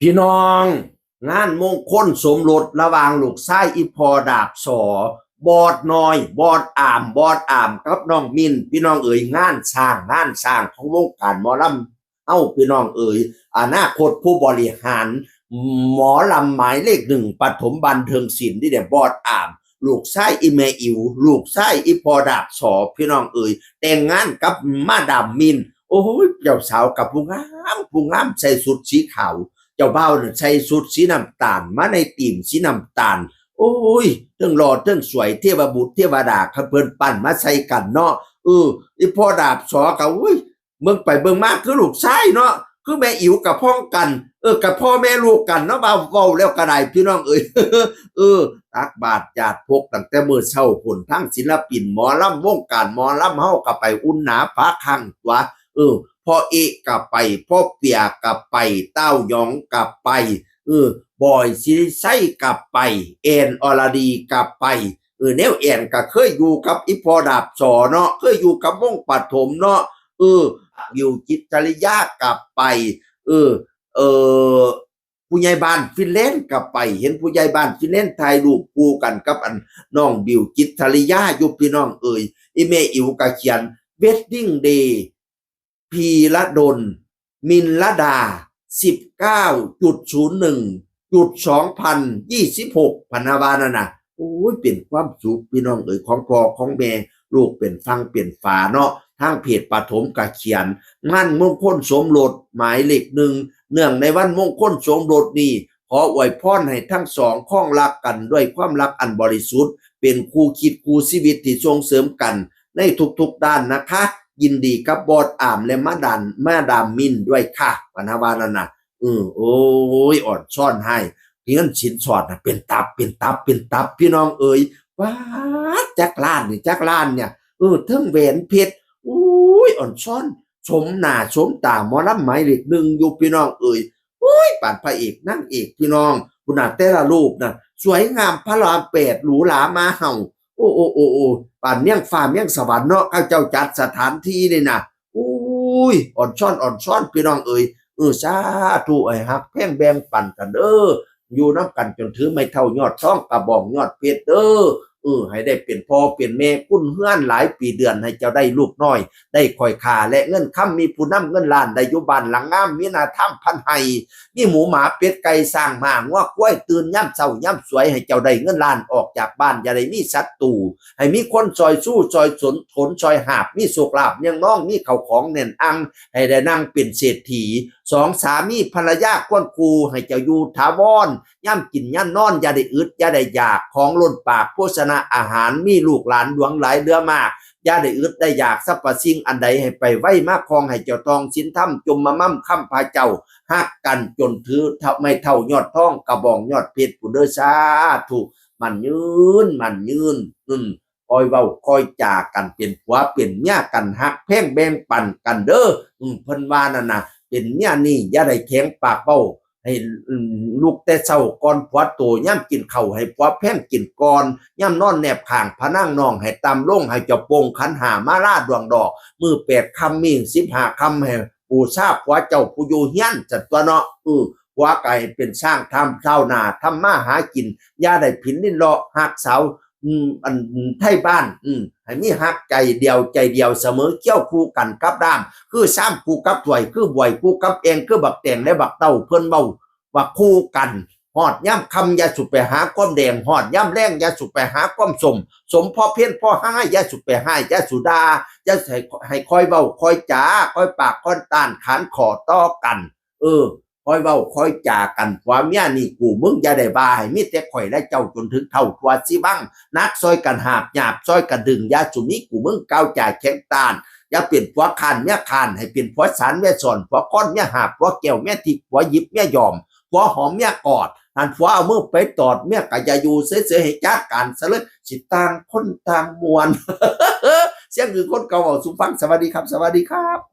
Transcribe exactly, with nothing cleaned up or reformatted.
พี่น้อง งานมงคลสมรสระหว่างลูกชายอีพ่อดาบสอ บอสน้อย บอสอาม บอสอามกับน้องมิน พี่น้องเอ๋ย งานสร้าง งานสร้างของวงการหมอลำ เอ้า พี่น้องเอ๋ย อนาคตผู้บริหารหมอลำหมายเลขหนึ่งปฐมบันเทิงศิลป์นี่เนี่ย บอสอาม ลูกชายอีแม่อิ๋ว ลูกชายอีพ่อดาบสอ พี่น้องเอ๋ย แต่งงานกับมาดามมิน โอ้ย เจ้าสาวกับผู้งาม ผู้งาม ใส่ชุดสีขาว เจ้าบ่าวน่ะใส่ชุดสีน้ำตาล มาในธีมสีน้ำตาล โอ้ย เทิงหล่อเทิงสวย เทวบุตรเทวดา เขาเพิ่นปั้นมาใส่กันเนาะ เออ อีพ่อดาบสอก็ อุ้ย เบิ่งไปเบิ่งมาคือลูกชายเนาะ คือแม่อิ๋วกับพ้องกัน เออ กับพ่อแม่ลูกกันเนาะ ว่าเว้าแล้วก็ได้ พี่น้องเอ๋ย เออ ตักบาตรหยาดพกตั้งแต่มื้อเช้าพุ้น ทั้งศิลปินหมอลำ วงการหมอลำเฮาก็ไปอุ่นหนาฝาข้างตัว เออ พ่อเอกก็ไป พ่อเปียก็ไป ต้าวหยองก็ไป เออ บอยศิริชัยก็ไป แอนอรดีก็ไป เออ แนวแอนก็เคยอยู่กับอีพ่อดาบสอเนาะ เคยอยู่กับวงปฐมเนาะ เออ บิวจิตรชริยาก็ไป เออ เออ ผู้ใหญ่บ้านฟินแลนด์ก็ไป เห็นผู้ใหญ่บ้านฟินแลนด์ถ่ายรูปคู่กันกับอันน้องบิวจิตรชริยาอยู่ พี่น้องเอ๋ย อีแม่อิ๋วก็เขียน Wedding Day พีระดล มินลดา สิบเก้าจุดศูนย์หนึ่งจุดสองพันยี่สิบหก พะนะว่านั่นน่ะ โอ้ย เป็นความสุข พี่น้องเอ๋ย ของพ่อของแม่ ลูกเป็นฝั่งเป็นฝาเนาะ ทางเพจปฐมก็เขียน งานมงคลสมรสหมายเลขหนึ่ง เนื่องในวันมงคลสมรสนี้ ขออวยพรให้ทั้งสองครองรักกันด้วยความรักอันบริสุทธิ์ เป็นคู่คิดคู่ชีวิตที่ส่งเสริมกันในทุกๆด้านนะคะ ยินดีกับบอสอามและมาดาม มาดามมินด้วยค่ะ พะนะว่านั่นน่ะ เออ โอ้ย อ่อนซ้อนให้ เงินสินสอดน่ะ เป็นตับ เป็นตับ เป็นตับ พี่น้องเอ๋ย ว้าด จักล้านนี่ จักล้านเนี่ย เออ เทิงแหวนเพชร โอ้ย อ่อนซ้อน สมหน้าสมตาหมอลำหมายเลขหนึ่งอยู่ พี่น้องเอ๋ย โอ้ย ปานพระเอกนางเอก พี่น้อง พุ้นน่ะ แต่ละรูปน่ะ สวยงามพระรามแปด หรูหรามาเห่า โอ้ โอ้ โอ้ โอ้ ปานเมืองฟ้าเมืองสวรรค์เนาะ เขาเจ้าจัดสถานที่นี่น่ะ โอ้ย อ่อนซ้อน อ่อนซ้อน พี่น้องเอ๋ย เออ สาธุ ให้ฮักแพงแบ่งปันกันเด้อ อยู่นำกันจนถือไม้เท้ายอดทอง กระบองยอดเพชรเด้อ เออ ให้ได้เป็นพ่อเป็นแม่กุนเฮือนหลายปีเดือน ให้เจ้าได้ลูกน้อย ได้ข้อยข้าและเงินคำ มีผู้นำเงินล้าน ได้อยู่บ้านหลังงาม มีนาทำพันไฮ่ มีหมูหมาเป็ดไก่ช้างม้างัวควาย ตื่นยามเช้ายามสวย ให้เจ้าได้เงินล้าน ออกจากบ้านอย่าได้มีศัตรู ให้มีคนซอยสู้ซอยสน ขนซอยหาบ มีโชคลาภเมืองนอง มีข้าวของแน่นอัง ให้ได้นั่งเป็นเศรษฐี สองสามีภรรยาควรคู่ ให้เจ้าอยู่ถาวร ยามกินยามนอนอย่าได้อึดอย่าได้อยาก ของล้นปากโภชนะอาหาร มีลูกหลานหลวงหลายเหลือมาก อย่าได้อึดได้อยาก สรรพสิ่งอันใดให้ไปไวมาคล่อง ให้เจ้าทองศีลธรรมจมมาม่ำค้ำพาเจ้า ฮักกันจนถือไม้เท้ายอดทอง กระบองยอดเพชรพุ้นเด้อ สาธุ มั่นยืน มั่นยืน อืม คอยเว้าคอยจากัน เป็นผัวเป็นเมียกัน ฮักแพงแบ่งปันกันเด้อ อืม เพิ่นว่านั่นน่ะ เป็นเมียนี่อย่าได้แข็งปากเว้า ให้ อืม ลุกแต่เช้าก่อนผัวโต ยามกินข้าวให้ผัวแพงกินก่อน ยามนอนแนบข้างพระนางน้อง ให้ต่ำลง ให้เจ้าโป่งขันห้ามาลาดวงดอก มื้อแปดค่ำ มื้อสิบห้าค่ำ ให้บูชาผัวเจ้าผู้อยู่เฮือน ซั่นตั๊วเนาะ เออ ผัวก็ให้เป็นช้างทำชาวนา ทำมาหากิน อย่าได้ผินลิ้นเลาะ ฮักสาว อืม อัน ไทบ้าน อืม ให้มีฮักใจเดียว ใจเดียว เสมอเคียงคู่กันกับด้าม คือซ้ำคู่กับถ้วย คือบวยคู่กับแอ่ง คือบักแตงและบักเต้า เพิ่นเว้าว่าคู่กัน ฮอดยามค่ำอย่าสุไปหาความแดง ฮอดยามแลงอย่าสุไปหาความส้ม สมพอเพียงพอหา อย่าสุไปฮ้าย อย่าสุด่า อย่าให้ ให้คอยเว้าคอยจา คอยปากคอยต้านขานข้อต่อกัน เออ คอยเว้าคอยจากัน ผัวเมียนี่กูมึงอย่าได้ว่า ให้มีแต่ข้อยและเจ้าจนถึงเฒ่าทั่วชีวัง หนักซอยกันหาบ หยาบซอยกันดึง อย่าสุมีกูมึงก้าวจ่ายแข็งต้าน อย่าเป็นผัวค้านเมียค้าน ให้เป็นผัวสานเมียสอน ผัวค้อนเมียหาบ ผัวแก้วเมียทิพย์ ผัวหยิบเมียหยอม ผัวหอมเมียกอด หันผัวเอามือไปตอด เมียก็อย่าอยู่เฉยๆ ให้จัดการซะเลย สิต่างคนต่างม่วน เสียงคือคนเก่าเว้าสู่ฟัง สวัสดีครับ สวัสดีครับ